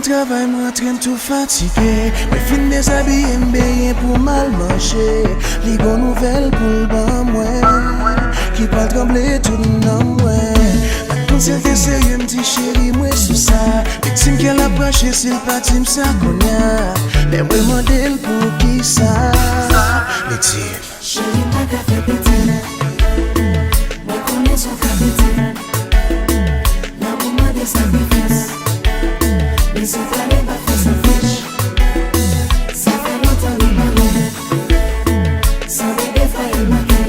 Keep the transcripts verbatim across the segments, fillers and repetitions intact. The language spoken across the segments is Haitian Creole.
Travay m rantre m tou fatige. Mwen fin dezabiye m benyen pou m al manje. Li bon nouvèl pou l ban mwen. Ki pral tranble tout nan mwen. Pa t konn si l te serye, m di cheri mwen sou sa. Li di m kè l ap branche si l pa di m sa kounye a. Lè mwen mande l poukisa. Li di m. Cheri m pa ka fè piti. Mwen konnen sa w ka piti. Lanmou mande sakrifis. Men si w prale m p ap fè sèlfish. Sa fè lontan li pale. Sanble defwa e manke.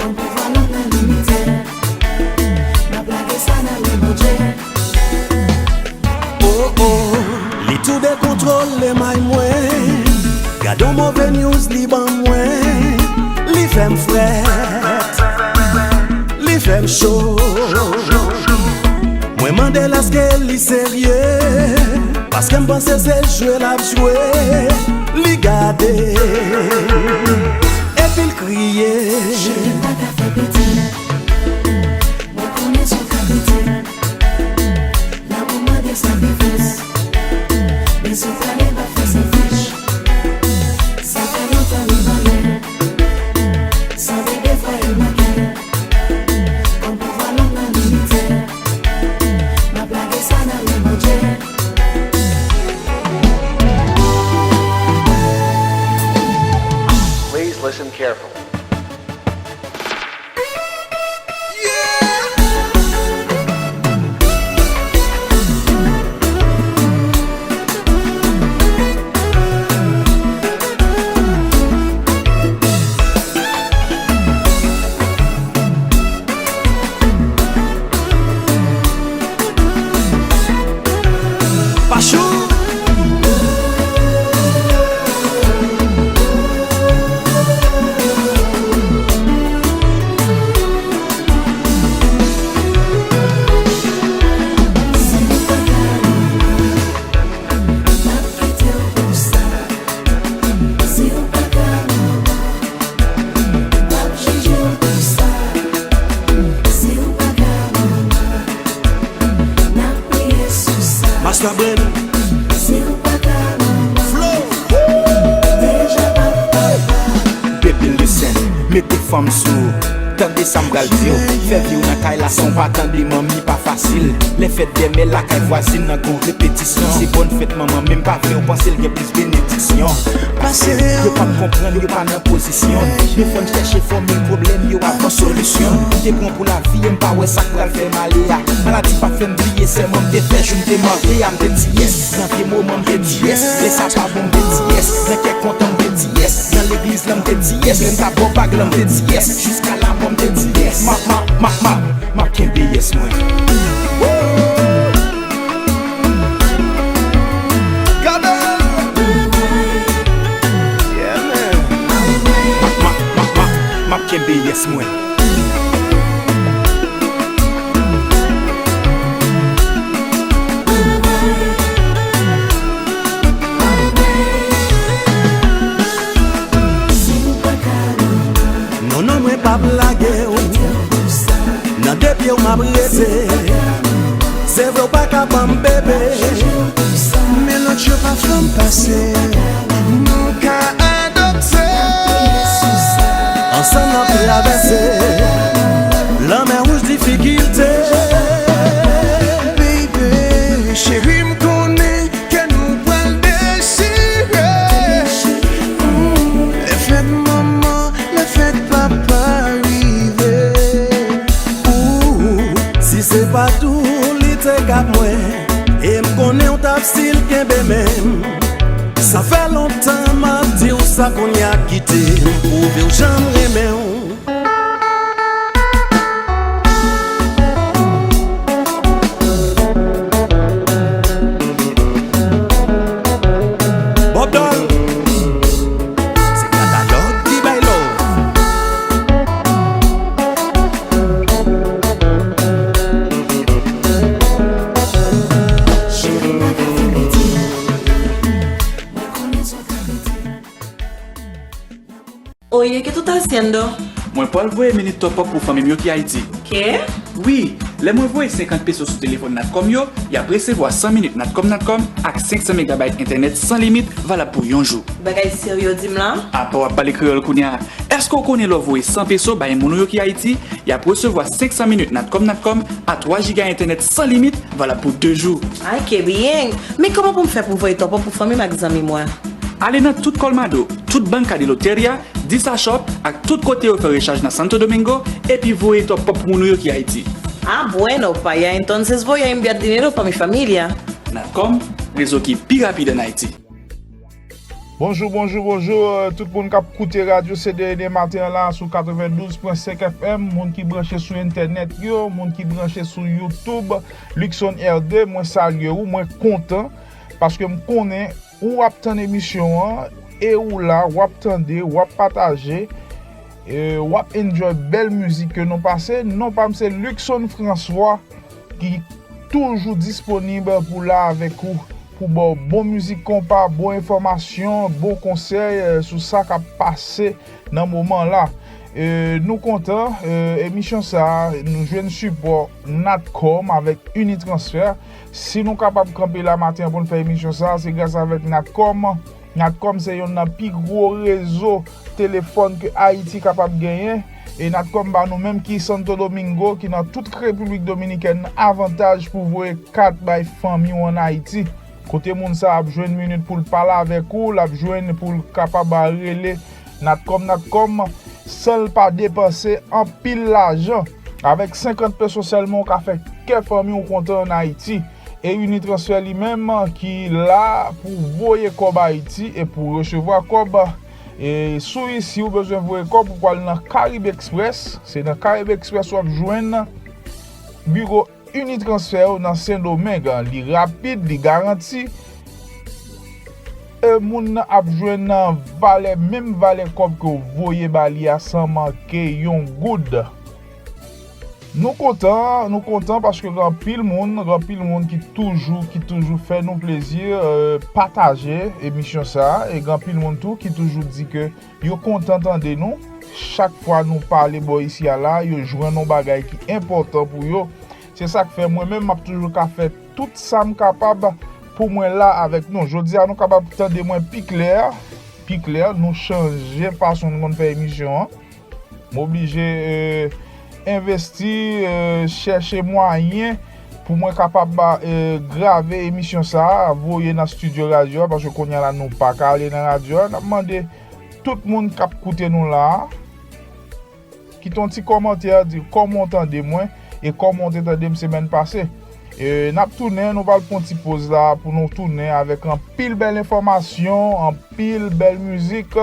Kòm pouvwa lanm nan limite. M ap lage sa nan men Bondye. Oh oh, li tou dekontwole may mwen. Gade yon move news li ban mwen. Li fè m frèt, li fè m cho. Mwen mande l èske li serye. Paske m panse se jwe l ap jwe. Li gade, epi l kriye. Cheri m pa ka fè piti. Mwen konnen sa w ka piti. Lanmou mande sakrifis. Men si w prale m p ap fè sèlfish. Sa fè lontan li pale. Sanble defwa e manke. Kòm pouvwa lanm nan limite. M ap lage sa nan men Bondye. Please listen carefully. Pachou! Master Brain. Flow. Baby listen, mete fanm sou ou. Tande sa m pral di w. Fè vi w nan kay la san w pa tande manmi pa fasil. Lè fèt dèmen lakay vwazin nan gon repetisyon. Se bòn fèt manman, men m pa vle w panse l gen plis benediksyon. Pase yo p ap konprann, yo pa nan pozisyon. Defwa m chèche fòmil pwoblèm yo avan solisyon. M te pran pou lavi e m pa wè sa k pral fè m ale a. Maladi pa fè m bliye sèman m te fè jou m te mande a, m te di yes. Nan vye moman m te di yes. Lè sa pa bon m te di yes. Nan kè kontan m te di yes. Nan legliz la m te di yes. Lè m t ap ba w bag la m te di yes. Jiska lamò m te di yes. M ap, m ap, m ap, m ap, m ap kenbe yes mwen. Gade! Yeah, man. M ap, m ap, m ap, m ap, m ap kenbe yes mwen. Non, non, mwen p ap lage w. Nan de pye w m ap rete. Se vre w pa ka ban m bebe. Men lòt yo pa fè m pase. Nou ka adopte. Ansanm n ap travèse lanmè wouj difikilte. Baby, cheri, m konnen kè nou pral dechire. Lè fèt manman, lè fèt papa rive. Ooh, si se pa t ou li te k ap mwen, e m konnen w t ap still kenbe men m. Sa fè lontan m ap di w sa, kounye a kite m pwouve w jan m renmen w. Bob Doll, se katalòg ki bay love. Cheri, m pa ka fè piti. Mwen konnen sa w ka piti. Oye, ¿qué tú estás haciendo? Mwen pral voye mini top up pou fanmi m yo ki Ayiti. ¿Qué? Wi, Lè mwen voye senkant peso sou telefòn Natcom yo, y ap resevwa san minit Natcom Natcom ak senk san megabayt entènèt san limit valab pou yon jou. Bagay serye w di m la? Apa w ap pale kreyòl kounye a? Èske w konnen lè w voye san peso bay moun ou yo ki Ayiti, y ap resevwa senk san minit Natcom Natcom a twa jiga entènèt san limit valab pou de jou? Ay, ke byen! Men kòman pou m fè pou m voye top up pou fanmi m ak zanmi mwen? Ale nan tout Colmado, tout Banca de Loteria, Disa Shop ak tout kote yo fè rechaj nan Santo Domingo, epi voye top up pou moun ou yo ki Ayiti. Ah, bueno, pa allá entonces voy a enviar dinero pa mi familia. Natcom, rezo ki pi rapid ann Ayiti. Bonjou, bonjou, bonjou, euh, tout moun k ap koute radyo C D N maten an la sou katrevendouz pwen senk F M, moun ki branche sou entènèt yo, moun ki branche sou YouTube, Luckson R D, mwen salye ou, mwen kontan, paske m konnen ou ap tann emisyon an, e ou la, w ap tande, w ap pataje, e w ap enjoy bèl mizik ke nou pase. Non pa m se Luckson François, ki toujou disponib pou la avèk ou, pou ba w bon mizik konpa, bon enfòmasyon, bon konsèy, eh, sou sa k ap pase nan moman la. Eh, nou kontan, eh, emisyon sa a, nou jwenn sipò Natcom avèk Unitransfer. Si nou kapab kanpe la maten an pou n fè emisyon sa a, se gras avèk Natcom. Natcom se yonn nan pi gwo rezo telefòn ke Ayiti kapab genyen. E Natcom ba nou menm ki Santo Domingo, ki nan tout Repiblik Dominikèn, avantaj pou voye kat bay fanmi w ann Ayiti. Kote moun sa ap jwenn minit pou l pale avèk ou, l ap jwenn pou l kapab rele Natcom, Natcom, san l pa depanse anpil lajan. Avèk senkant peso sèlman, ou ka fè kè fanmi w kontan ann Ayiti. E Unitransfer li menm ki la pou voye kòb Ayiti e pou resevwa kòb. E si w isi, ou bezwen voye kòb, ou pral nan Caribe Express. Se nan Caribe Express w ap jwenn biwo Unitransfer yo nan Sendomeng. Li rapid, li garanti. E moun nan ap jwenn valè, menm valè kòb ke w voye ba li a san manke yon goud. Nou kontan, nou kontan paske gen anpil moun, gen anpil moun ki toujou, ki toujou fè nou plezi, eh, pataje emisyon sa a. E gen anpil moun tou ki toujou di ke yo kontan tande nou. Chak fwa nou pale bò isi a la, yo jwenn yon bagay ki enpòtan pou yo. Se sa k fè mwen menm, m ap toujou ka fè tout sa m kapab pou mwen la avèk nou. Jodi a, nou kapab tande mwen pi klè, pi klè, nou chanje fason n konn fè emisyon an. M oblije, eh, envesti, eh, chèche mwayen pou mwen kapab, eh, grave emisyon sa a, voye nan estidyo radyo a, paske kounye a la nou pa ka ale nan radyo a. N ap mande tout moun k ap koute nou la a, kite yon ti kòmantè, di kòman w tande mwen e kòman w te tande m semèn pase. E, n ap tounen, nou pral pran yon ti poz la pou nou tounen avèk anpil bèl enfòmasyon, anpil bèl mizik.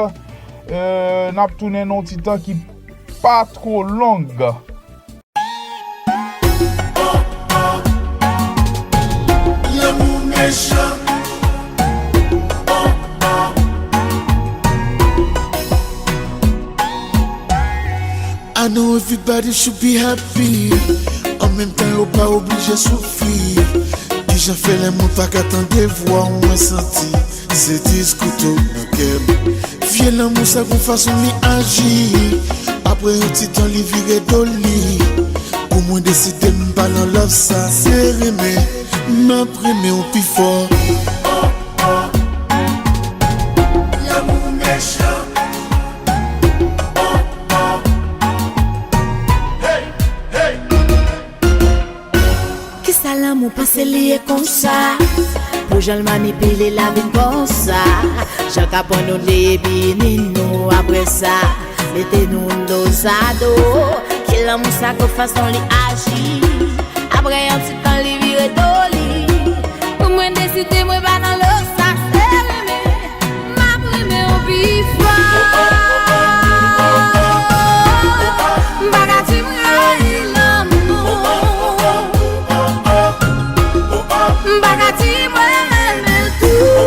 E, n ap tounen nan yon ti tan ki pa twò long. Lanmou mechan. I know everybody should be happy. An menm tan, yo pa oblije soufri. Kijan fè lè moun pa ka tande vwa w, mwen santi se dis kouto nan kè m. Vye lanmou sa gon fason li aji. Apre yon ti tan, li vire do li. Pou mwen deside m pa nan love sa, se renmen. M ap renmen w pi fò. Lanmou mechan. Kisa lanmou panse li ye konsa? Pou jan l manipile la vin konsa. Jan k ap pran nou li epi ni nou apre sa. Mete nou dozado. Ki lanmou sa, ki fason li aji? Apre yon ti tan li vire do li. Pou mwen deside mwen pa nan love sa, se renmen. M ap renmen w pi fò. M pa ka di m rayi lanmou. M pa ka di mwen renmen l tou.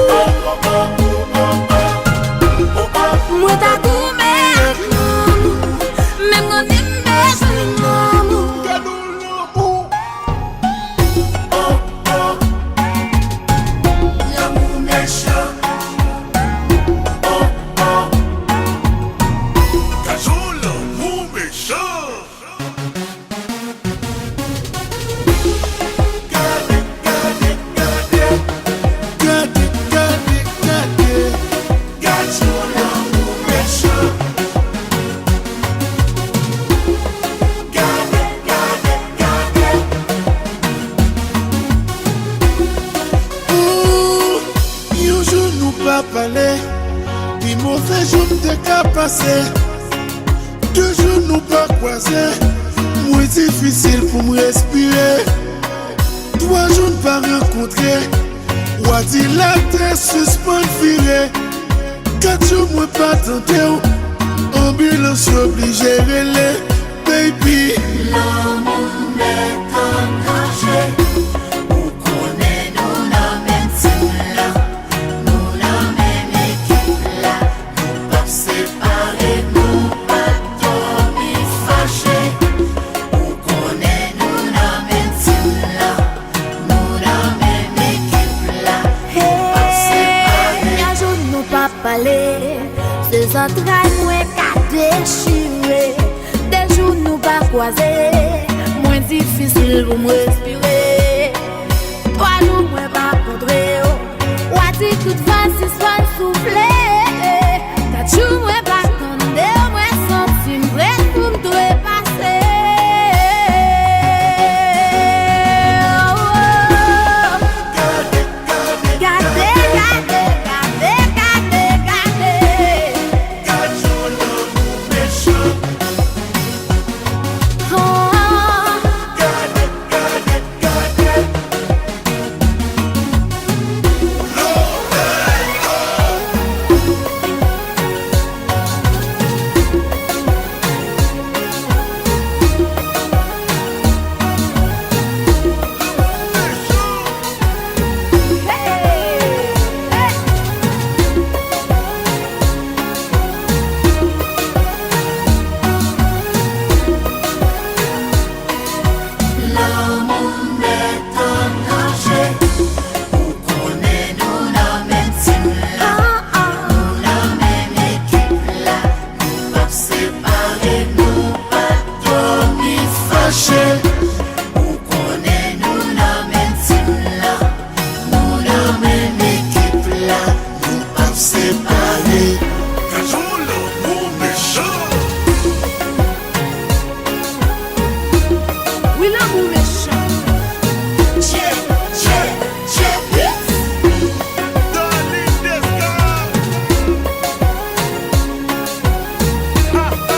Mwen ta goumen ak lanmou. Menm lè m bezwen lanmou. Lanmou mechan. Gade yon lanmou mechan. Pi move jou m te ka pase, de jou nou pa kwaze, mwen difisil pou m respire. Twa jou n pa rankontre, w a di latè sispann vire. Kat jou mwen pa tande w, anbilans yo blije rele, baby. Lanmou nèt an danje, ou konnen nou nan menm tim lan, nou nan menm ekip la, nou p ap separe, nou p ap dòmi fache. Ou konnen nou nan menm tim lan, nou nan menm ekip la, nou p ap separe. Hey, yon jou nou p ap pale, se zantray mwen ka dechire. De jou nou pa kwaze, mwen difisil pou m respire. Twa jou mwen pa kontre w, w a di tout van sispann soufle. Kat jou mwen pa tande w, mwen santi m prè pou m trepase. Gade, gade, gade, gade, gade, gade. Gad jan lanmou mechan. Gade, gade, gade. Lanmou nèt an danje. Ou konnen nou nan menm tim lan, nou nan menm ekip la, nou p ap separe, nou p ap dòmi fache. Ou konnen nou nan menm tim lan, nou nan menm ekip la, nou p ap separe. Gad jan lanmou mechan. Wi, lanmou mechan. Tchè, tchè, tchè, bitch. Darline Desca. Ha, ha.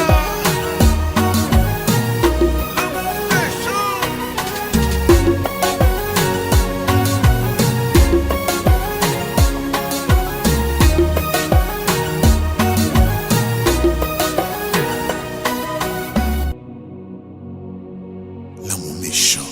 Lanmou mechan. Lanmou mechan.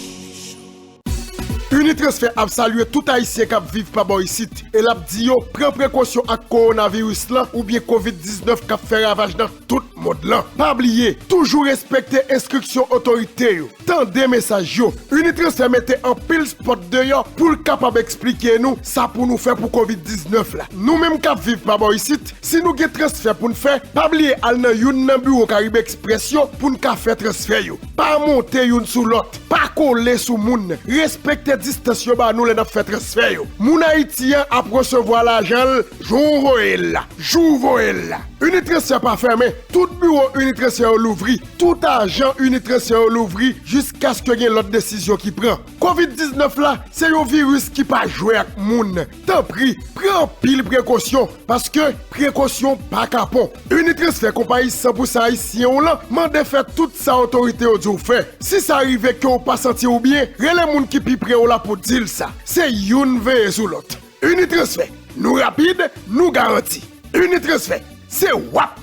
Unitransfè ap salye tout Ayisyen k ap viv pa bò isit e l ap di yo pran prekosyon ak kowonaviris lan oubyen kovid diznèf k ap fè ravaj nan tout mond lan. Pa bliye, toujou respekte enstriksyon otorite yo. Tande mesaj yo. Unitransfè mete anpil spòt deyò pou l kapab eksplike nou sa pou nou fè pou kovid diznèf la. Nou menm k ap viv pa bò isit, si nou gen transfè pou n fè, pa bliye al nan youn nan biwo Karib Express yo pou n ka fè transfè yo. Pa monte youn sou lòt, pa kole sou moun, respekte distans yo ba nou lè n ap fè transfè yo. Moun Ayiti an ap resevwa lajan l jou w voye l la, jou w voye l la. Unitransfè pa fèmen, tout biwo Unitransfè yo louvri, tout ajan Unitransfè yo louvri jiskaske gen lòt desizyon ki pran. Kovid diznèf la, se yon viris ki pa jwe ak moun. Tanpri, pran anpil prekosyon, paske prekosyon pa kapon. Unitransfè, konpayi san pou san ayisyen w lan, mande fè tout sa otorite yo di w fè. Si sa rive ke w pa santi w byen, rele moun ki pi pre w la pou di l sa. Se youn veye sou lòt. Unitransfè, nou rapid, nou garanti. Unitransfè, se w ap.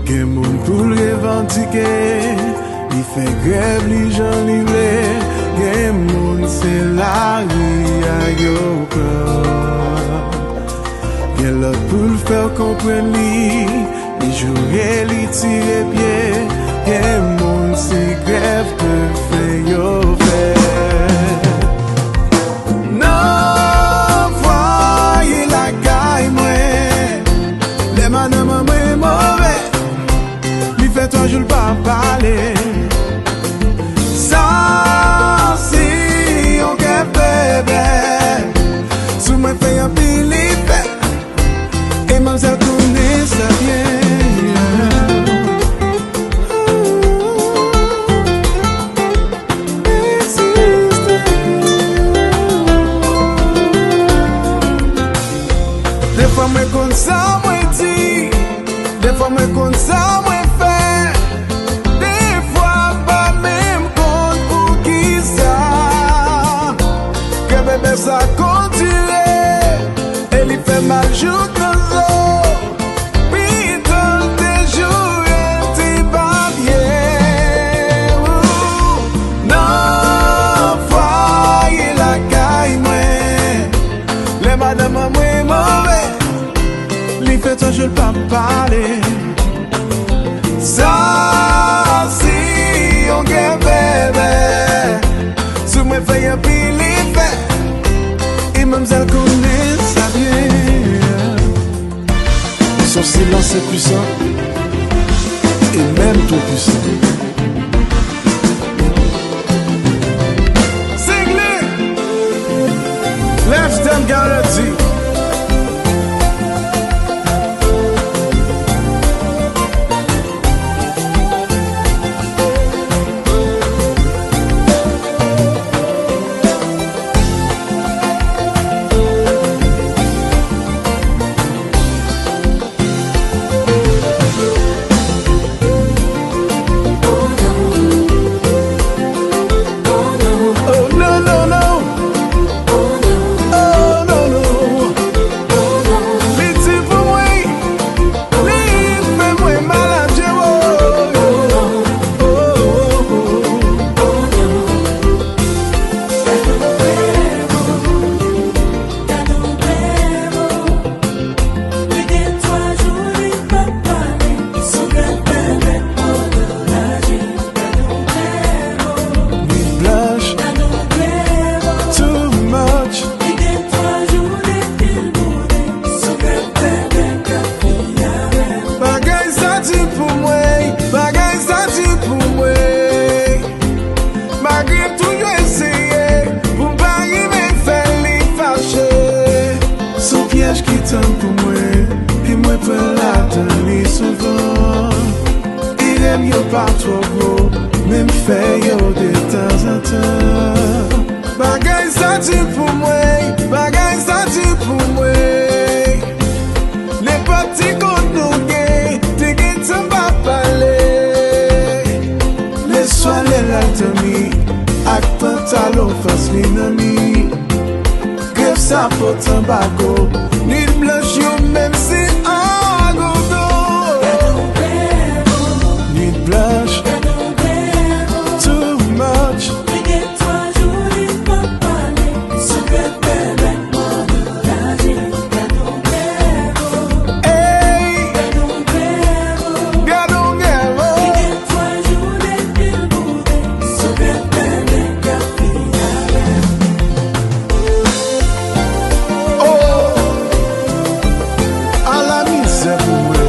Gen moun pou l revandike, li fè grèv li jan li vle. Gen moun se lari a yo pran. Gen lòt pou l fè w konprann li, li joure, li tire pye. Gen moun se grèv de fen yo fè. Non, vwaye lakay mwen. Lè madanm mwen move, li fè twa jou l pa pale. Pale. Sa se yon gè bèbè. Sou mwen fè anpil efè. E manmzèl konnen sa byen. Son silans se pwisan. E menm twò pwisan. Sing it! Lifestyle Guarantee. Oh, no, no, no. Oh, no, no. Li di pou mwen, li fè mwen malad, Jewo. Oh, oh, oh, oh. Gade yon bèl moun. Li gen twa jou li pa pale, sou gad bèbè, oh, Lord, gade yon bèl moun. Nuit blanche, gade yon bèl moun. Too much. Li gen twa jou depi l boude, sou gad bèbè k ap fini avè m. Bagay sa di pou mwen, bagay sa di pou mwen. Malgre m toujou eseye pou m pa rive fè li fache. S on pyèj ki tann pou mwen, e mwen pran ladan li souvan. Erè m yo pa twò gwo, men m fè yo detanzantan. Bagay sa di pou mwen, bagay sa di pou mwen. Nenpòt ti kont nou gen, te gen tan pa pale. Leswa lè l al dòmi, ak pantalon fas li nan mi. Grèv sa pote anbago, nuit blanch yo menm se agodo. Nuit blanch, too much. Ey! Gad on gèvo! Oh! Ala mizè pou mwen.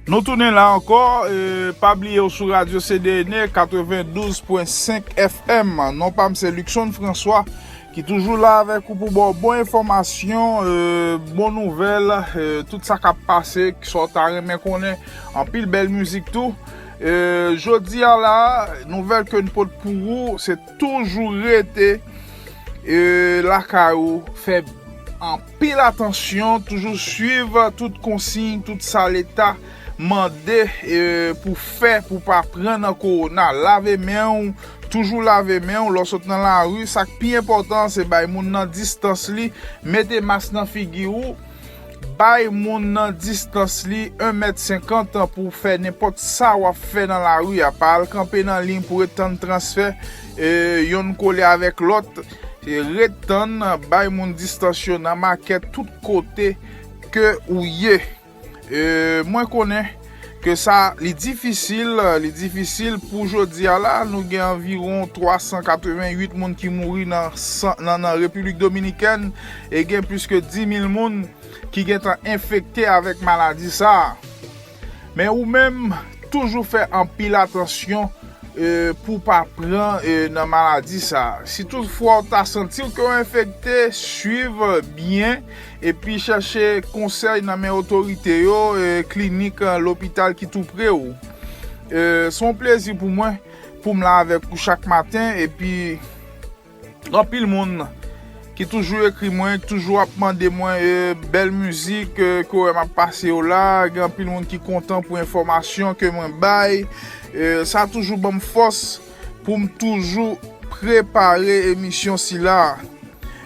Nou tounen la ankò, e, pa bliye w sou radyo C D N katrevenndouz pwen senk F M. Non pa m se Luckson François, ki toujou la avèk ou pou ba w bon enfòmasyon, e, bon nouvèl, e, tout sa k ap pase, sa w ta renmen konnen, anpil bèl mizik tou. E, jodi a la, nouvèl ke n pot pou ou, se toujou rete, e, lakay ou, fè anpil atansyon, toujou swiv tout konsiy, tout sa leta mande, e, pou fè, pou pa pran nan kowona. Lave men w, toujou lave men w lè w sot nan lari. Sa k pi enpòtan, se bay moun nan distans li, mete mas nan figi w, bay moun nan distans li yon mèt senkant pou w fè nenpòt sa w ap fè nan lari a. Pa al kanpe nan liy pou ret tann transfè, e, yonn kole avèk lòt. E, ret tann, bay moun distans yo nan makèt, tout kote ke ou ye. E, mwen konnen ke sa, li difisil, li difisil pou jodi a la. Nou gen anviwon twa san katrevenn uit moun ki mouri nan san, nan, nan Repiblik Dominikèn, e gen plis ke dis mil moun ki gentan enfekte avèk maladi sa a. Men ou menm, toujou fè anpil atansyon, e, pou w pa pran, e, nan maladi sa a. Si toutfwa w ta santi w ke w enfekte, swiv byen, epi chèche konsèy nan men otorite yo, e, klinik, e, lopital ki tou pre w. E, se yon plezi pou mwen, pou m la avèk ou chak maten, epi anpil moun ki toujou ekri mwen, ki toujou ap mande mwen, e, bèl mizik, e, ke w wè m ap pase yo la. Gen anpil moun ki kontan pou enfòmasyon ke mwen bay. E, sa toujou ban m fòs pou m toujou prepare emisyon sila.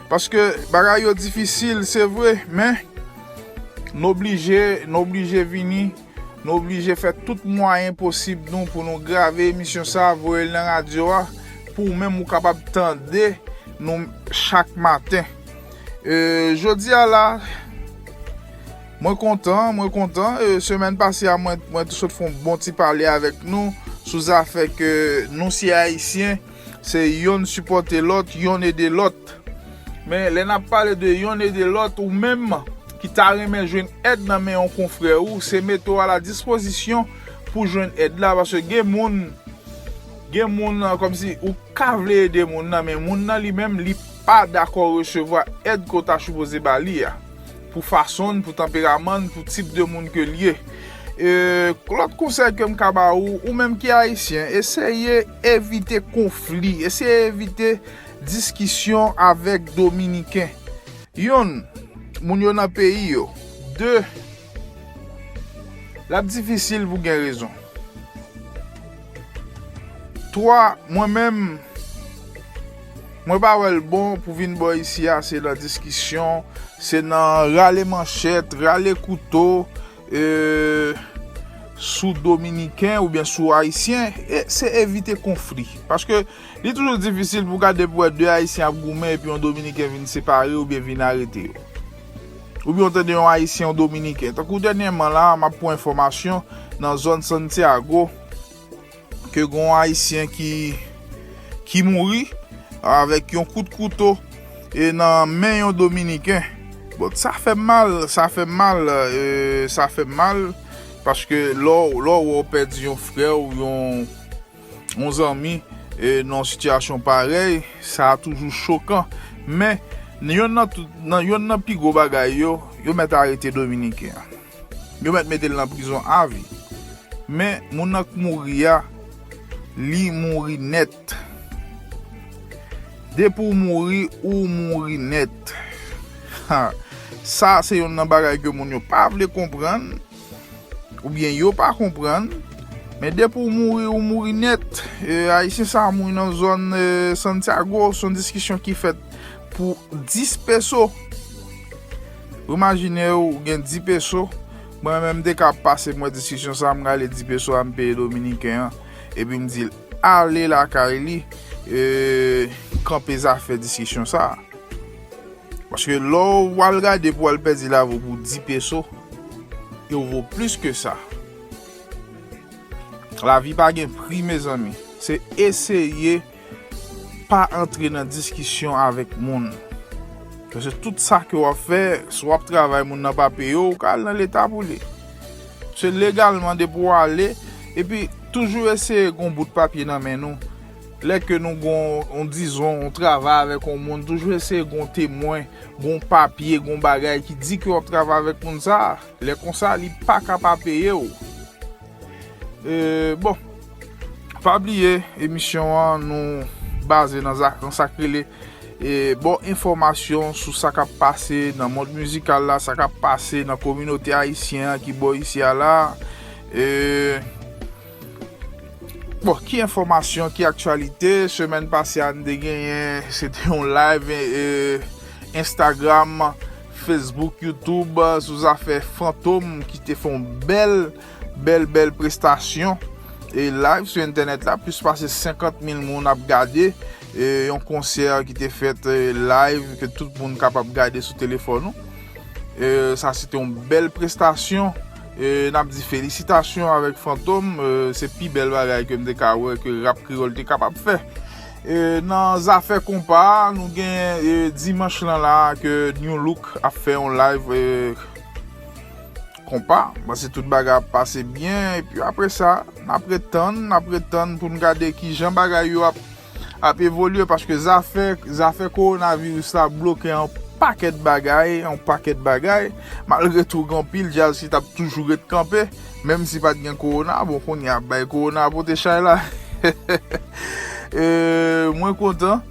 Paske bagay yo difisil, se vre, men n oblije, n oblije vini, n oblije fè tout mwayen posib nou pou nou grave emisyon sa, voye l nan radyo a, pou ou menm ou kapab tande nou chak maten. E, jodi a la, mwen kontan, mwen kontan. E, semèn pase a, mwen, mwen te sot fè yon bon ti pale avèk nou sou zafè ke nou se Ayisyen, se yonn sipòte lòt, yonn ede lòt. Men lè n ap pale de yonn ede lòt, ou menm ki ta renmen jwenn èd nan men yon konfrè ou, se mete w a la dispozisyon pou jwenn èd la, paske gen moun, gen moun, kòmsi ou ka vle ede moun nan, men moun nan li menm, li pa dakò resevwa èd ke w ta sipoze ba li a, pou fason n, pou tanperaman n, pou tip de moun ke l ye. E, lòt konsèy ke m ka ba ou, ou menm ki ayisyen, eseye evite konfli, eseye evite diskisyon avèk Dominiken. Yonn, moun yo nan peyi yo. De, l ap difisil pou gen rezon. Twa, mwen menm, mwen pa wè l bon pou vin bò isi a, se nan diskisyon, se nan rale manchèt, rale kouto, e, sou Dominiken oubyen sou Ayisyen, e se evite konfli. Paske li toujou difisil pou gade pou wè de Ayisyen ap goumen epi yon Dominiken vin separe oubyen vin arete yo. Oubyen w tande yon Ayisyen, yon Dominiken. Tankou dènyèman la, m ap pran enfòmasyon nan zòn Santiago, ke gen yon Ayisyen ki, ki mouri avèk yon kout kouto e nan men yon Dominiken. Bon, sa fè m mal, sa fè m mal, e, sa fè m mal, paske lè w, lè w wè w pèdi yon frè w, yon, yon zanmi, e, nan yon sitiyasyon parèy, sa toujou chokan. Men, yonn nan tout, nan, yonn nan pi gwo bagay yo, yo mèt arete Dominiken an. Yo mèt mete l nan prizon avi. Men, moun nan k mouri a, li mouri nèt. Depi w mouri, ou mouri nèt. Ha, sa se yonn nan bagay ke moun yo pa vle konprann, oubyen yo pa konprann. Men depi w mouri, ou mouri nèt. E, Ayisyen sa a mouri nan zòn, e, Santiago, se yon diskisyon ki fèt pou dis peso. Ou imajine w gen dis peso. Mwen menm, m te ka pase mwen diskisyon sa, m rale dis peso a, m peye Dominiken an, epi m di l ale lakay li, e, kanpe zafè diskisyon sa a. Paske lè w al gade pou w al pèdi lavi w pou dis peso, e w vo plis ke sa. Lavi pa gen pri, mezanmi. Se eseye pa antre nan diskisyon avèk moun. Paske tout sa ke w ap fè, si w ap travay, moun nan pa peye w, ou ka al nan leta pou li. Se legalman depi w ale, epi toujou eseye gon bout papye nan men nou. Lè ke nou gon, on, dizon, on travay avèk on moun, toujou eseye gon temwen, gon papye, gon bagay ki di ke w ap travay avèk moun sa a. Lè konsa, li pa ka pa peye w. E, bon, pa bliye, emisyon an, nou baze nan za-, nan sa k rele, e, bon enfòmasyon sou sa k ap pase nan mond mizikal la, sa k ap pase nan kominote ayisyen an ki bò isi a la. E, bon, ki enfòmasyon, ki aktyalite? Semèn pase a, n te genyen, se te yon live, e, Instagram, Facebook, YouTube, sou zafè Fantom ki te fè yon bèl, bèl, bèl prestasyon. E live sou entènèt la, plis pase senkant mil moun ap gade. E yon konsè ki te fèt, e, live, ke tout moun kapab gade sou telefòn ou. E sa se te yon bèl prestasyon. E n ap di felisitasyon avèk Fantom. E se pi bèl bagay ke m te ka wè ke rap kreyòl te kapab fè. E nan zafè konpa, nou gen, e, dimanch lan la ke New Look ap fè yon live, e, konpa. M panse tout bagay ap pase byen. Epi apre sa, n ap ret tann, n ap ret tann pou n gade kijan bagay yo ap, ap evolye, paske zafè, zafè kowonaviris la bloke yon pakèt bagay, yon pakèt bagay. Malgre tou, gen anpil djaz ki t ap toujou ret kanpe, menm si pa t gen kowona. Bon, kounye a, bay kowona pote chay la. E, mwen kontan.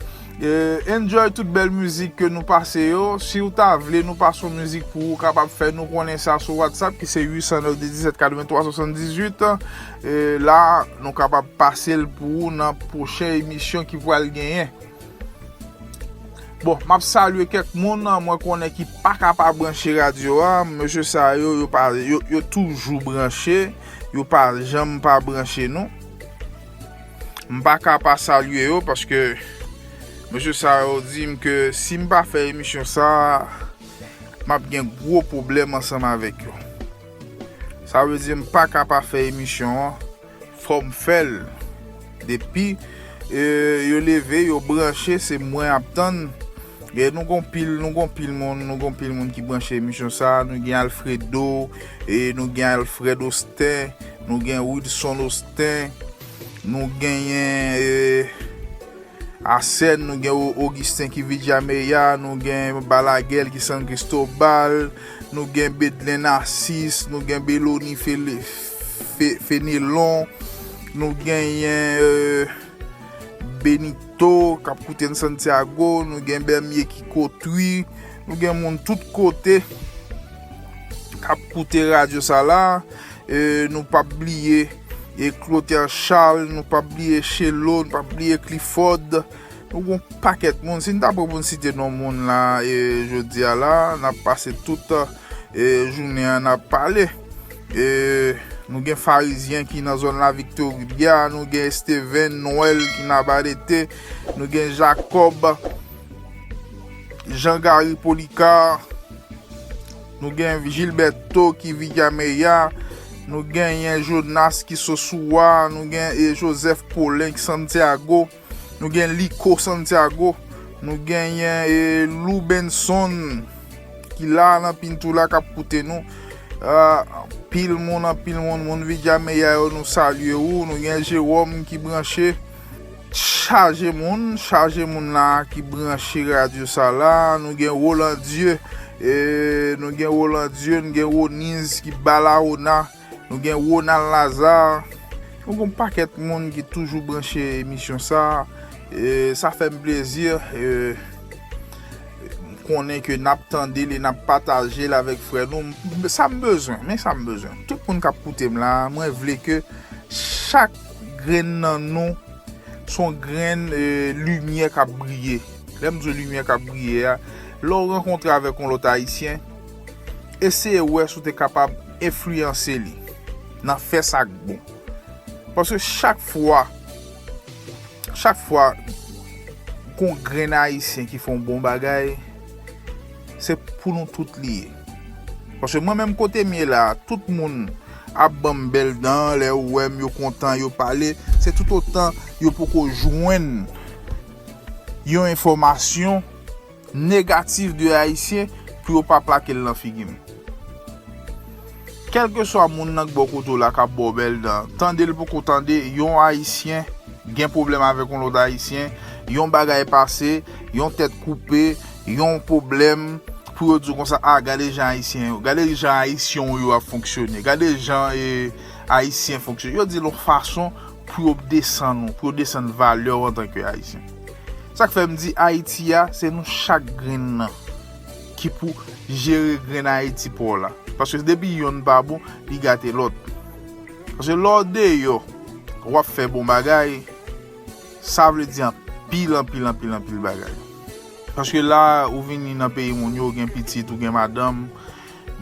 E, enjoy tout bèl mizik ke nou pase yo. Si w ta vle nou pase yon mizik pou ou, kapab fè nou konnen sa sou WhatsApp ki se uit san nèf de disèt katrevenntwa swasanndizuit. E, la, nou kapab pase l pou ou nan pwochen emisyon ki pral genyen. Bon, m ap salye kèk moun mwen konnen ki pa ka pa branche radyo a. Mesye sa yo, yo pa, yo, yo toujou branche. Yo pa janm pa branche nou. M pa ka pa salye yo paske mesye sa yo di m ke si m pa fè emisyon sa, m ap gen gwo pwoblèm ansanm avèk yo. Sa vle di m pa ka pa fè emisyon an, fò m fè l. Depi, e, yo leve, yo branche, se mwen ap tann. E nou gon pil, nou gon pil moun, nou gon pil moun ki branche emisyon sa. Nou gen Alfredo, e nou gen Alfred Austin, nou gen Wilson Austin, nou genyen, e, Asèn, nou gen O-, Augustin ki Vijameya, nou gen Balagèl ki San Cristobal, nou gen Bedlen Narcisse, nou gen Beloni Fele-, Fe-, Fenelon, nou genyen, e, Benito k ap koute n Santiago, nou gen Bèmye ki Kotwi, nou gen moun tout kote k ap koute radyo sa la. E, nou p ap bliye, e, Clotaire Charles, nou p ap bliye Chelo, nou p ap bliye Clifford. Nou gon pakèt moun. Si n ta pran pou n site non moun la, e, jodi a la, n ap pase tout, e, jounen an n ap pale. E, nou gen Farizyen ki nan zòn la Victoria, nou gen Steven Noël ki Nabalete, nou gen Jacob, Jean Gary Polycar, nou gen Gilberto ki Vijameya, nou genyen Jonas ki Sosua, nou gen, e, Joseph Paulin ki Santiago, nou gen Lico Santiago, nou genyen, e, Lou Benson ki la nan Pintou la k ap koute nou. A, anpil moun, anpil moun, moun Vijameya yo, nou salye ou. Nou gen Jérôme ki branche. Chaje moun, chaje moun la ki branche radyo sa la. Nou gen Roland Dieu, e, nou gen Roland Dieu, nou gen Roniz ki Balawona, nou gen Ronald Lazare. Nou gen yon pakèt moun ki toujou branche emisyon sa. E, sa fè m plezi. E, m konnen ke n ap tande l e n ap pataje l avèk frè nou. M, sa m bezwen, men sa m bezwen. Tout moun k ap koute m la, mwen vle ke chak grenn nan nou se yon grenn, e, limyè k ap briye. Lè m di w limyè k ap briye a, lè w rankontre avèk yon lòt Ayisyen, eseye wè si w te kapab enfliyanse li nan fè sa k bon. Paske chak fwa, chak fwa gon grenn Ayisyen ki fè yon bon bagay, se pou nou tout li ye. Paske mwen menm kote m ye la, tout moun ap ban m bèl dan, lè yo wè m, yo kontan, yo pale, se toutotan yo poko jwenn yon enfòmasyon negatif de Ayisyen pou yo pa plake l nan figi m. Kèlkeswa moun nan k bò kote w la k ap ba w bèl dan, tande l poko tande yon Ayisyen gen pwoblèm avèk yon lòt Ayisyen, yon bagay pase, yon tèt koupe, yon pwoblèm, pou yo di w konsa, a, gade jan Ayisyen yo, gade jan Ayisyen w yo ap fonksyone, gade jan, e, Ayisyen fonksyone. Yo di l yon fason pou yo desann ou, pou yo desann valè w antanke Ayisyen. Sa k fè m di Ayiti a, se nou chak grenn nan ki pou jere grenn Ayiti pa w la. Paske depi yonn pa bon, li gate lòt. Paske lè w deyò, w ap fè bon bagay, sa vle di anpil, anpil, anpil, anpil bagay. Paske la, ou vini nan peyi moun yo, ou gen pitit, ou gen madanm,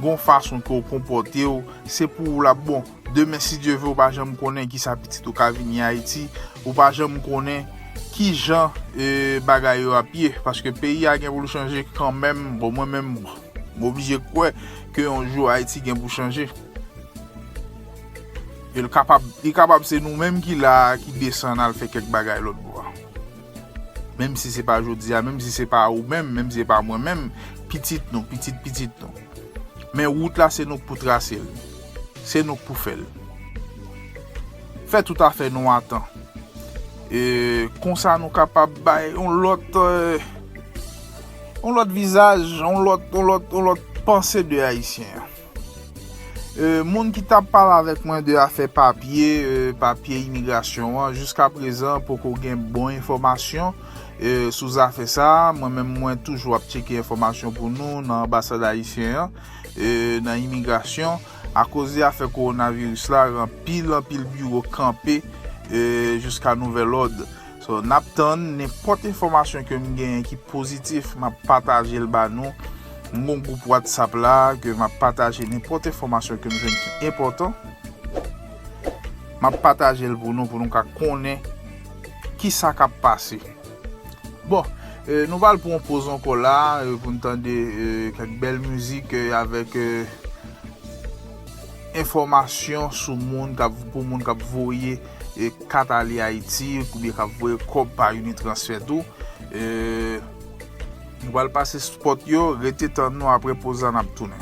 gon fason ke w konpòte w, se pou ou l ap bon. Demen, si Dye vle, ou pa janm konnen kisa pitit ou ka vini Ayiti, ou pa janm konnen kijan, e, bagay yo ap ye, paske peyi a gen pou l chanje kanmenm. Bon, mwen menm, m oblije kwè ke yon jou Ayiti gen pou chanje. E l kapab, li kapab se nou menm ki la a, ki desann al fè kèk bagay lòt bò a. Menm si se pa jodi a, menm si se pa ou menm, menm si se pa mwen menm, pitit nou, pitit pitit nou. Men wout la, se nou k pou trase l. Se nou k pou fè l. Fè tout afè nou a tan. E konsa nou kapab bay yon lòt, e, yon lòt vizaj, yon lòt, yon lòt, yon lòt panse de Ayisyen an. E, moun ki t ap pale avèk mwen de afè papye, e, papye imigrasyon an, jiska prezan poko gen bon enfòmasyon, e, sou zafè sa a. Mwen menm, mwen toujou ap tcheke enfòmasyon pou nou nan anbasad ayisyen an, e, nan imigrasyon. Akoz de afè kowonaviris la, anpil, anpil biwo kanpe, e, jiska nouvèl òd. So, n ap tann nenpòt enfòmasyon ke m genyen ki pozitif, m ap pataje l ba nou. M gon gwoup WhatsApp la ke m ap pataje nenpòt enfòmasyon ke m jwenn ki enpòtan. M ap pataje l pou nou, pou nou ka konnen kisa k ap pase. Bon, e, nou pral pran yon poz ankò la, e, pou n tande, e, kèk bèl mizik, e, avèk, e, enfòmasyon sou moun k ap, pou moun k ap voye, e, kat ale Ayiti, oubyen k ap voye kòb pa Unitransfer tou. E, nou pral pase spòt yo, rete tann nou, apre poz la n ap tounen.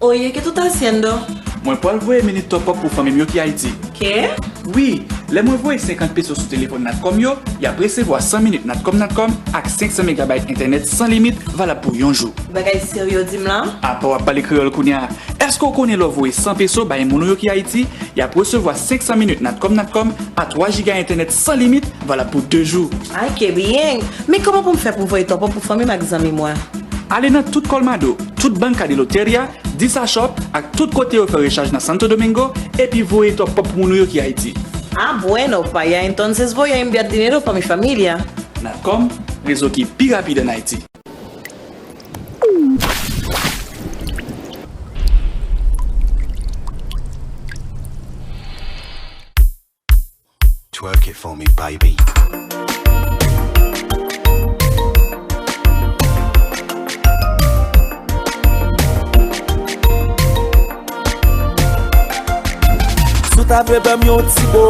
Oye, ¿qué tú estás haciendo? Mwen pral voye minit top up pou fanmi m yo ki Ayiti. ¿Qué? Wi, lè mwen voye senkant peso sou telefòn Natcom yo, y ap resevwa san minit Natcom Natcom ak senk san megabayt entènèt san limit valab pou yon jou. Bagay serye w di m la? Apa w ap pale kreyòl kounye a? Èske w konnen lè w voye san peso bay moun ou yo ki Ayiti, y ap resevwa senk san minit Natcom Natcom a twa jiga entènèt san limit valab pou de jou? Ay, ke byen! Men kòman pou m fè pou m voye top up pou fanmi m ak zanmi mwen? Ale nan tout Colmado, tout Banca de Loteria, Disa Shop ak tout kote yo fè rechaj nan Santo Domingo, epi voye top up pou moun ou yo ki Ayiti. Ah, bueno, pues allá entonces voy a enviar dinero pa mi familia. Natcom, rezo ki pi rapid ann Ayiti. Twerk it for me, baby. Si w ta vle ban m yon ti bo,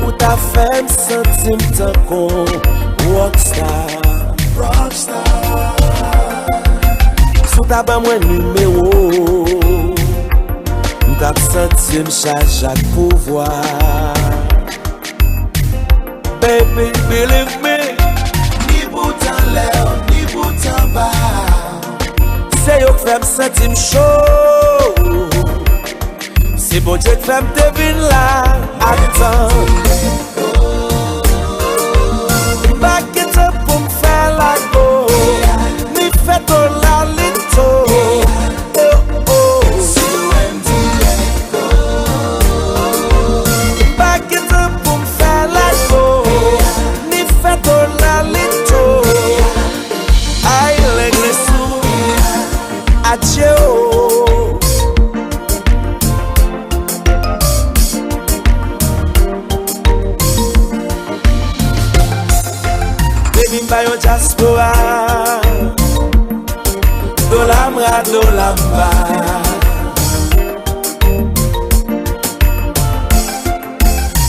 ou ta fè m santi m tankou rockstar. Rockstar. Si w ta ban mwen nimewo, m t ap santi m chaje ak pouvwa. Baby, believe me, ni bout anlè, ni bout anba. Se yo k fè m santi m cho. Se Bondye k fè m te vin la. Atan. M pa gen tan pou m fè lago, ni fè tolalito. Oh, oh. M pa gen tan pou m fè lago, ni fè tolalito. Ay, lègle sou. Adye o. Baby, m pa yon dyaspora. Dola m ra, dola m ba.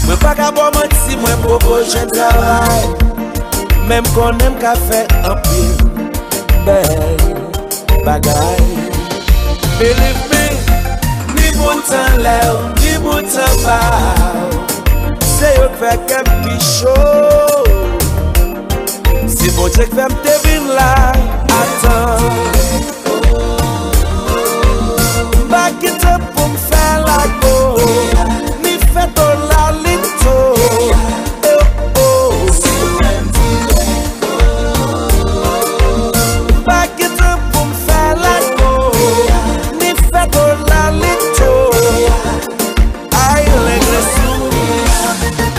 Mwen pa ka ba w manti, mwen poko jwenn travay. Men m konnen m ka fè anpil bèl bagay. Believe me, ni bout anlè w, ni bout anba w, se yo k fè kè m pi cho. Se Bondye k fè m te vin la. Atan. M pa gen tan pou m fè lago, ni fè tolalito. Oh, oh. M pa gen tan pou m fè lago, ni fè tolalito. Ay, lègle sou.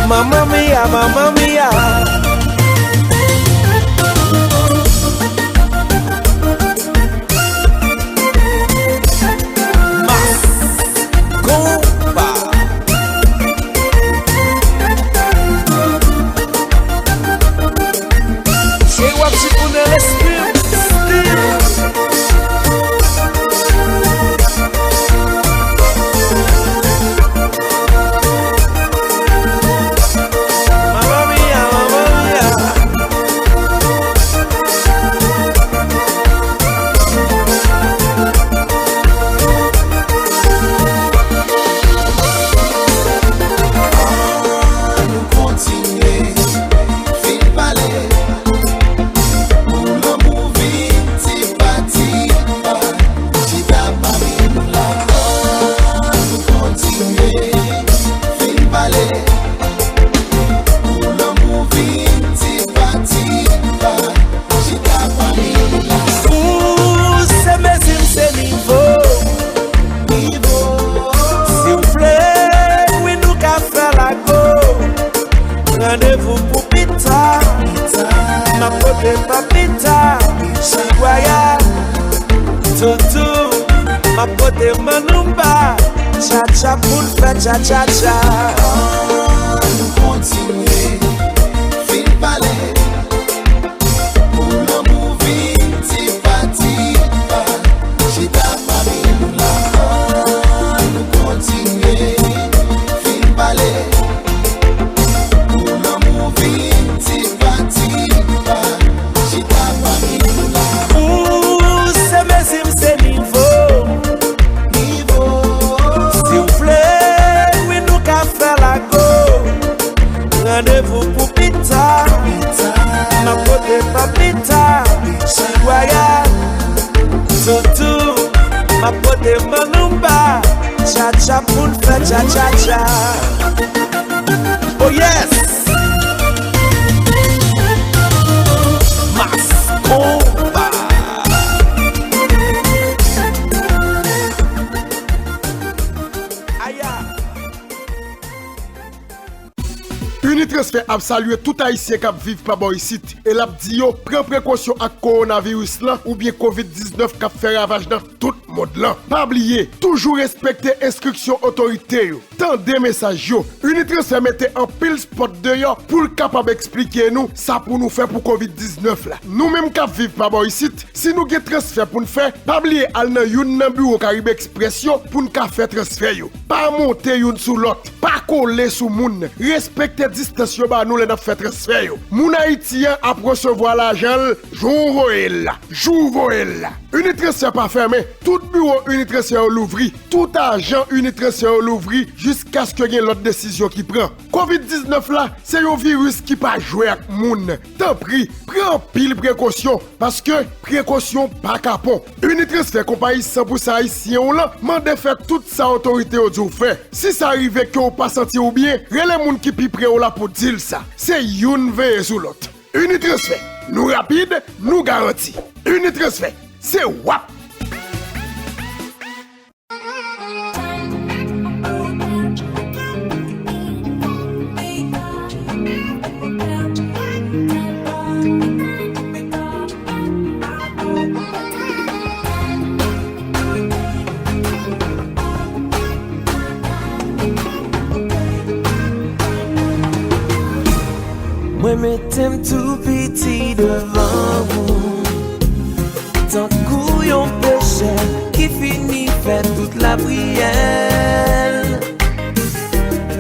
Mamma mia, mamma mia. Toutou, m ap pote manouba, tchatcha pou n fè tchatchatcha. Ann kontinye, vin pale, pou lanmou vin ti pa ti pa, chita pami nou la. Ann kontinye, vin pale, pou lanmou vin ti pa ti pa, chita pami nou la. Ou se mezi m, se nivo m. Nivo. Si w vle, wi, nou ka fè lago. Randevou pou pita. Pita. M ap pote papita. Pita. Chirwayal. Toutou. M ap pote manouba. Tchatcha pou n fè tchatchatcha. Oh yes! Mass Konba. Aya! Unitransfer ap salye tout Ayisyen k ap viv pa bò isit e l ap di yo pran prekosyon ak kowonaviris lan oubyen kovid diznèf k ap fè ravaj nan tout mond lan. Pa bliye, toujou respekte enstriksyon otorite yo. Tande mesaj yo. Unitransfer mete anpil spòt deyò pou l kapab eksplike nou sa pou nou fè pou kovid diznèf la. Nou menm k ap viv pa bò isit, si nou gen transfè pou n fè, pa bliye al nan youn nan biwo Caribe Express yo pou n ka fè transfè yo. Pa monte youn sou lòt. Pa kole sou moun. Respekte distans yo ba nou lè n ap fè transfè yo. Moun Ayiti an ap resevwa lajan l jou w voye l la. Jou w voye l la. Unitransfer pa fèmen. Tout biwo Unitransfer yo louvri. Tout ajan Unitransfer yo louvri jiskaske gen lòt desizyon ki pran. Kovid diznèf la, se yon viris ki pa jwe ak moun. Tanpri, pran anpil prekosyon, paske prekosyon pa kapon. Unitransfer, konpayi san pou san ayisyen w lan, mande fè tout sa otorite yo di w fè. Si sa rive ke w pa santi w byen, rele moun ki pi pre w la pou di l sa. Se youn veye sou lòt. Unitransfer, nou rapid, nou garanti. Unitransfer, se w ap. Mwen mete m tou piti devan ou, tankou yon pechè ki fini fè tout lapriyè l.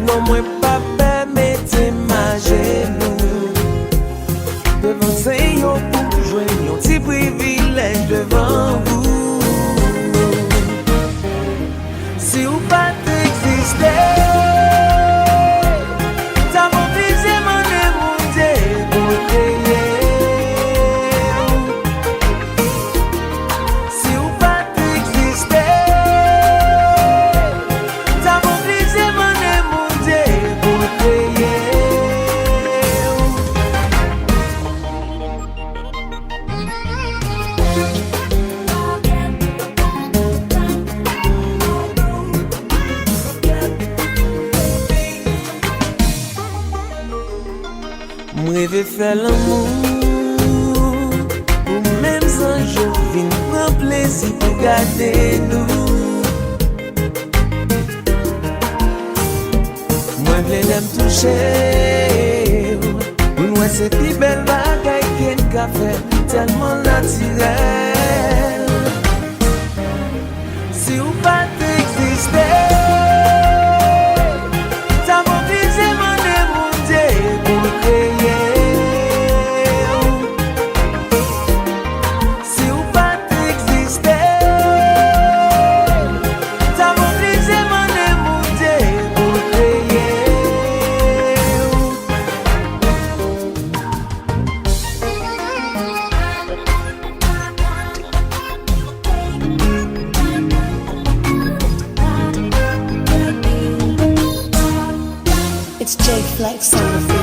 Non, mwen p ap pè mete m ajenou devan Senyè pou m jwenn yon ti privilèj devan ou. Si w pa t egziste, m t ap oblije mande Bondye pou l kreye w. Si w pa t egziste, m t ap oblije mande Bondye pou l kreye w. M reve fè lanmou pou menm zanj yo vin pran plezi pou gade nou. Mwen vle lè m touche w, pou n wè se pi bèl bagay ke n ka fè, tèlman natirèl. Si w pa t egziste, m t ap oblije mande Bondye pou l kreye w. Si w pa t egziste, m t ap oblije mande Bondye pou l kreye w. It's Jay Flex on the beat.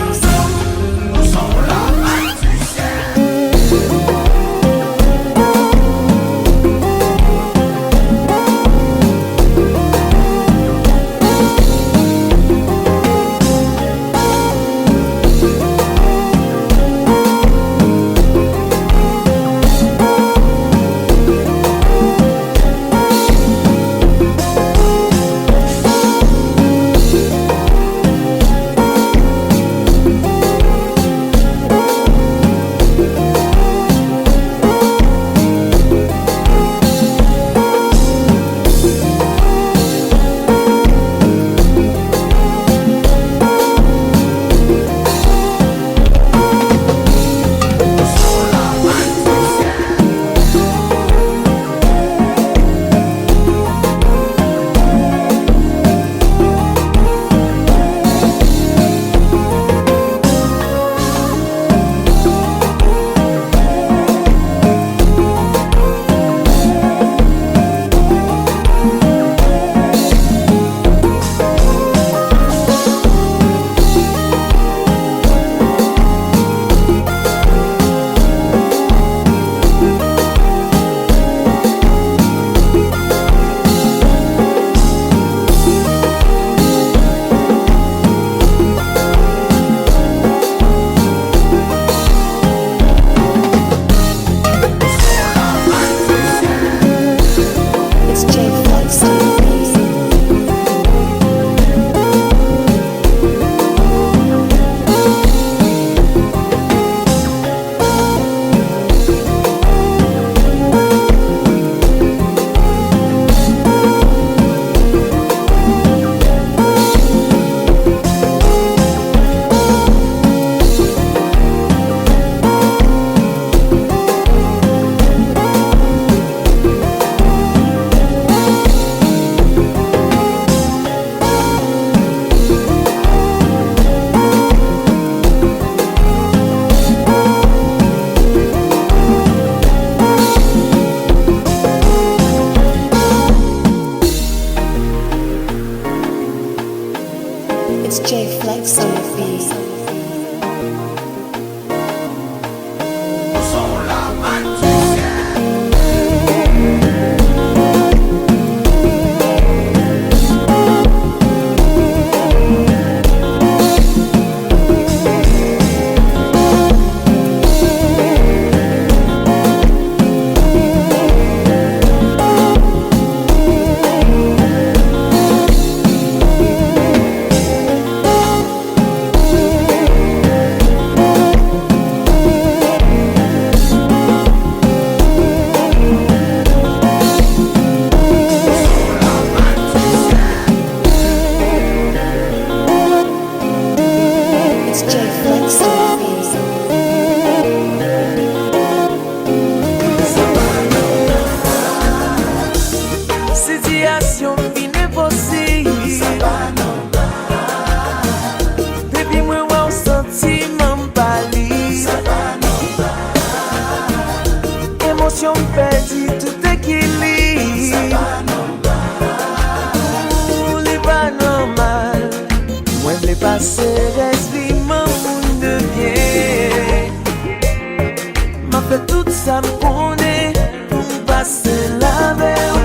Avè w,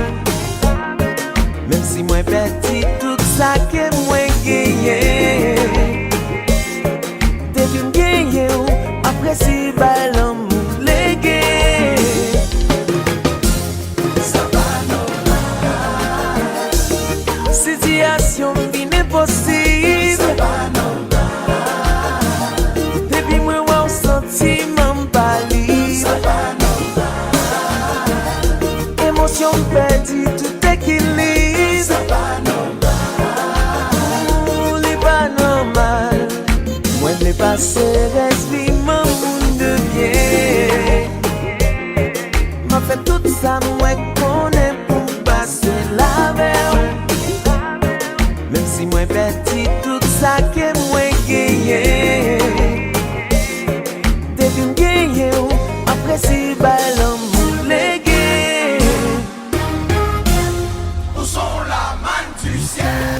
menm si mwen pèdi tout sa ke mwen genyen. Depi m genyen w, m ap resi bay lanmou lege. Sa pa nòmal. Sitiyasyon m vin enposib. Sa pa nòmal. Depi mwen wè w, santiman m pa lib. Sa pa nòmal. Emosyon m pèdi tout ekilib. Sa pa nòmal. Ooh, li pa nòmal. Mwen vle pase rès vi m an moun de byen. M ap fè tout sa mwen konnen pou m pase l avè w. Menm si mwen pèdi tout sa ke mwen genyen. Depi m genyen w, m ap resi bay lanmou lege. Ou se yon lamann du ciel.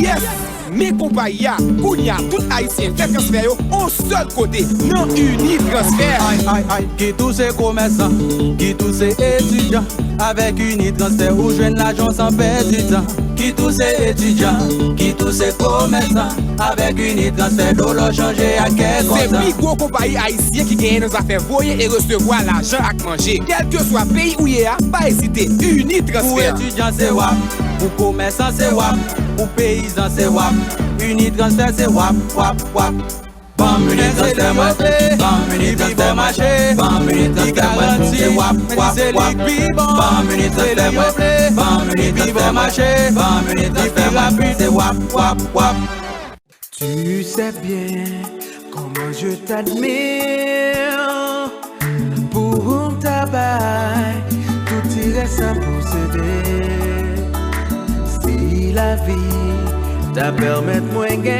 Yes! Men konpayi a, kounye a, tout Ayisyen fè transfè yo yon sèl kote, nan Unitransfer. Ay, ay, ay, kit ou se komèsan, kit ou se etidyan, avèk Unitransfer ou jwenn lajan w san pèdi tan. Kit ou se etidyan, kit ou se komèsan, avèk Unitransfer dola w chanje ak kè kontan. Se pi gwo konpayi ayisyen ki genyen nan zafè voye e resevwa lajan ak manje. Kèlkeswa peyi ou ye a, pa ezite, Unitransfer. Pou etidyan se W A P, pou komèsan se W A P, pou peyizan se W A P. Unitransfer se W A P, W A P, W A P. Ban m Unitransfer mwen, ban m Unitransfer mwen, ban m Unitransfer mwen, se W A P, W A P, W A P. Ban m Unitransfer mwen, ban m Unitransfer mwen, ban m Unitransfer mwen, se W A P, W A P, W A P. Tu sais bien comment je t'admire. Pou m ta bay tout ti rès an posede. Si lavi ta pèmèt mwen gen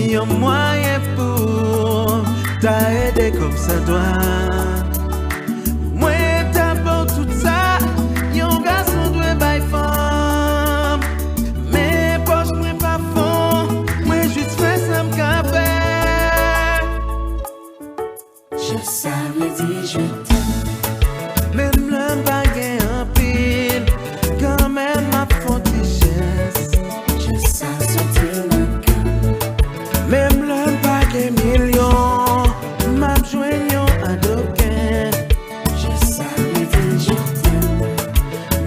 yon mwayen pou ta ede kòm sa dwa, mwen ta ba w tout sa yon gason dwe bay fanm. Men pòch mwen pa fon, mwen jis fè sa m ka fè. Je savais dire je t'aime. Menm lè m pa gen anpil, kanmenm m ap fè yon ti jès. Je savais dire le cœur. Menm lè m pa gen milyon, m ap jwenn yon adoken. Je savais dire je t'aime.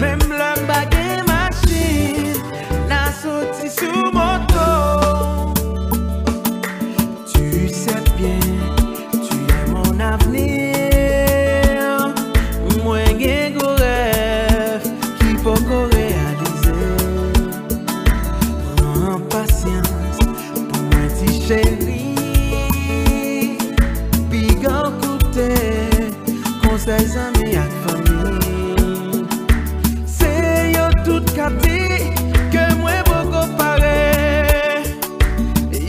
Menm lè m pa gen machin, n a soti sou moto. Tu sais bien, tu es mon avenir. Mwen gen gwo rèv ki poko reyalize. Pran pasyans pou mwen ti cheri. Piga w koute konsèy zanmi ak fanmi. Se yo tout k ap di ke mwen poko pare.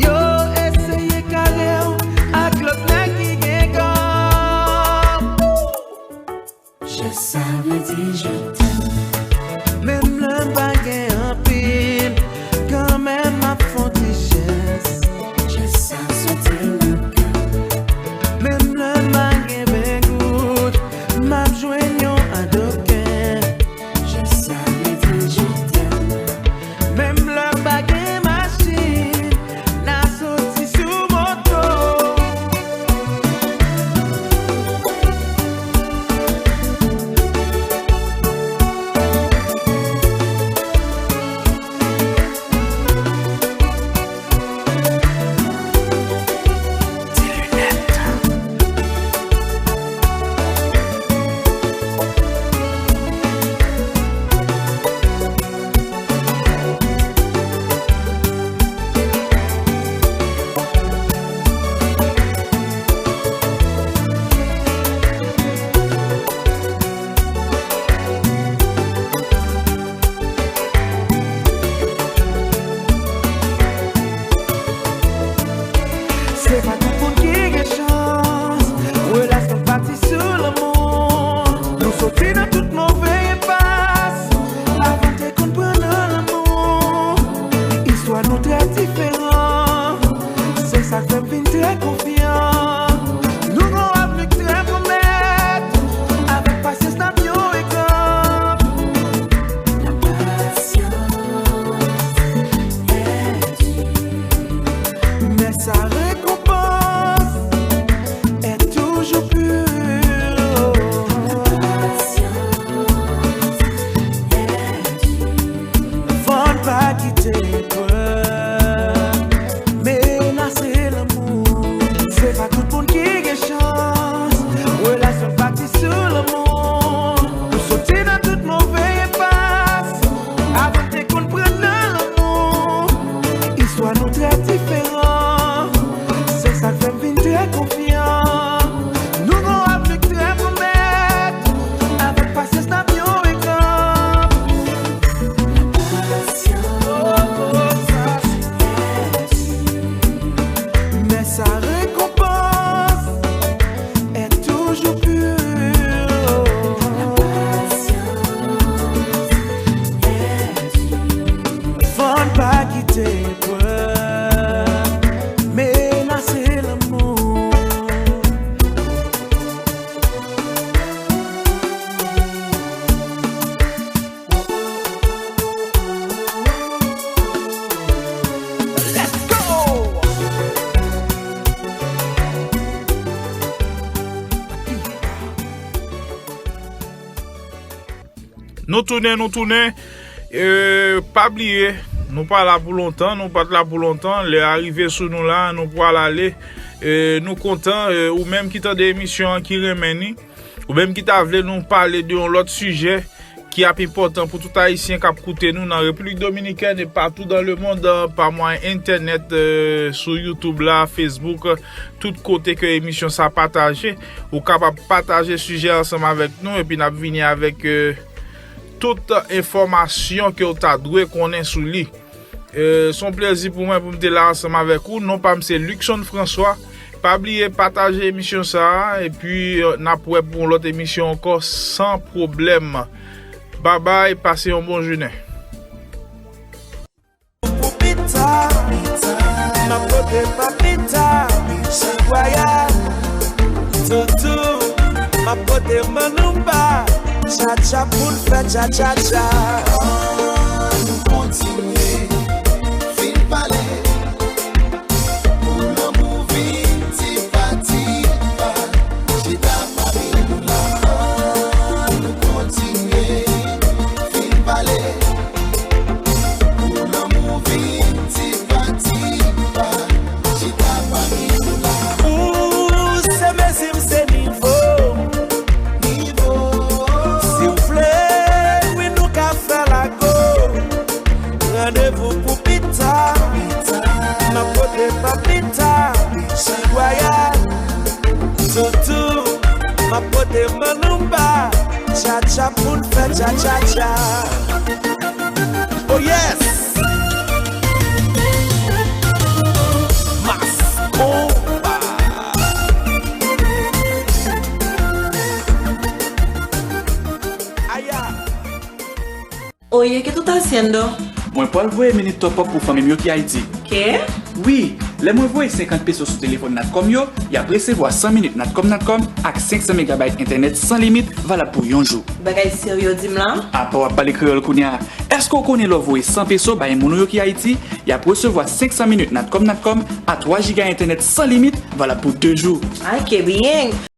Yo eseye kare w ak lòt nèg ki gen kòb. Je savais dire je t'aime. Menm lè m pa gen anpil, kanmenm m ap fè yon ti jès. Je savais dire le cœur. Menm lè m pa gen ven goud, m ap jwenn yon adoken. Je savais dire je t'aime. Menm lè m pa gen machin, n a soti sou moto. Soti nan tout move enpas, avan te konn pran nan lanmou. Istwa nou trè diferan, se sa k fè m vin trè konfyan. Nou gon avni k trè pwomèt, avèk pasyans n ap yon egzanp. La patience est dure, mais sa récompense est toujours pure. La patience est dure. Fò n pa kite pè menase lanmou. Se pa tout moun ki gen chans. Relasyon bati sou lanmou. Nou soti nan tout move enpas, avan te konn pran nan lanmou. Istwa nou trè diferan, se sa k fè m vin trè konfyan. Nou gon avni k trè pwomèt, avèk pasyans n ap yon egzanp. Men sa rekonpans est toujours pure. Fò n pa kite pè menase lanmou. Let's go! Nou tounen, nou tounen. E, pa bliye, nou pa la pou lontan, nou pa t la pou lontan. Lè a rive sou nou la, nou pral ale. E, nou kontan, e, ou menm ki tande emisyon an, ki renmen ni, ou menm ki ta vle nou pale de yon lòt sijè ki ap enpòtan pou tout Ayisyen k ap koute nou nan Repiblik Dominikèn e patou dan lemonn, pa mwayen entènèt, e, sou YouTube la, Facebook, tout kote ke emisyon sa pataje, ou kapab pataje sijè ansanm avèk nou, epi n ap vini avèk, e, tout enfòmasyon ke w ta dwe konnen sou li. E, se yon plezi pou mwen pou m te la ansanm avèk ou. Non pa m se Luckson François. Pa bliye pataje emisyon sa a, epi, e, n ap wè pou yon lòt emisyon ankò, san pwoblèm. Babay, pase yon bon jounen. Pou pita, m ap pote papita, chak wayal, toutou, m ap pote manouba, tchatcha pou n fè tchatchatcha. Ann kontinye, vin pale, pou lanmou vin tipa tipa, chita pami nou la, ann kontinye, vin pale. Pou lanmou vin tipa tipa, chita pami nou la. Ou se mezi m, se nivo m. Nivo. Si w vle, wi, nou ka fè lago. Randevou pou pita. Pita. M ap pote papita. Chak wayal. Toutou. M ap pote manouba. Tchatcha pou n fè tchatchatcha. Oh yes! Mas konpa. Aya! Oye, ¿qué tú estás haciendo? Mwen pral voye minit top up pou fanmi m yo ki Ayiti. ¿Qué? Wi, lè mwen voye senkant peso sou telefòn Natcom yo, y ap resevwa san minit Natcom Natcom ak senk san megabayt entènèt san limit valab pou yon jou. Bagay serye w di m la? Apa w ap pale kreyòl kounye a? Èske w konnen lè w voye san peso bay moun ou yo ki Ayiti, y ap resevwa senk san minit Natcom Natcom a twa jiga entènèt san limit valab pou de jou? Ay, ke byen!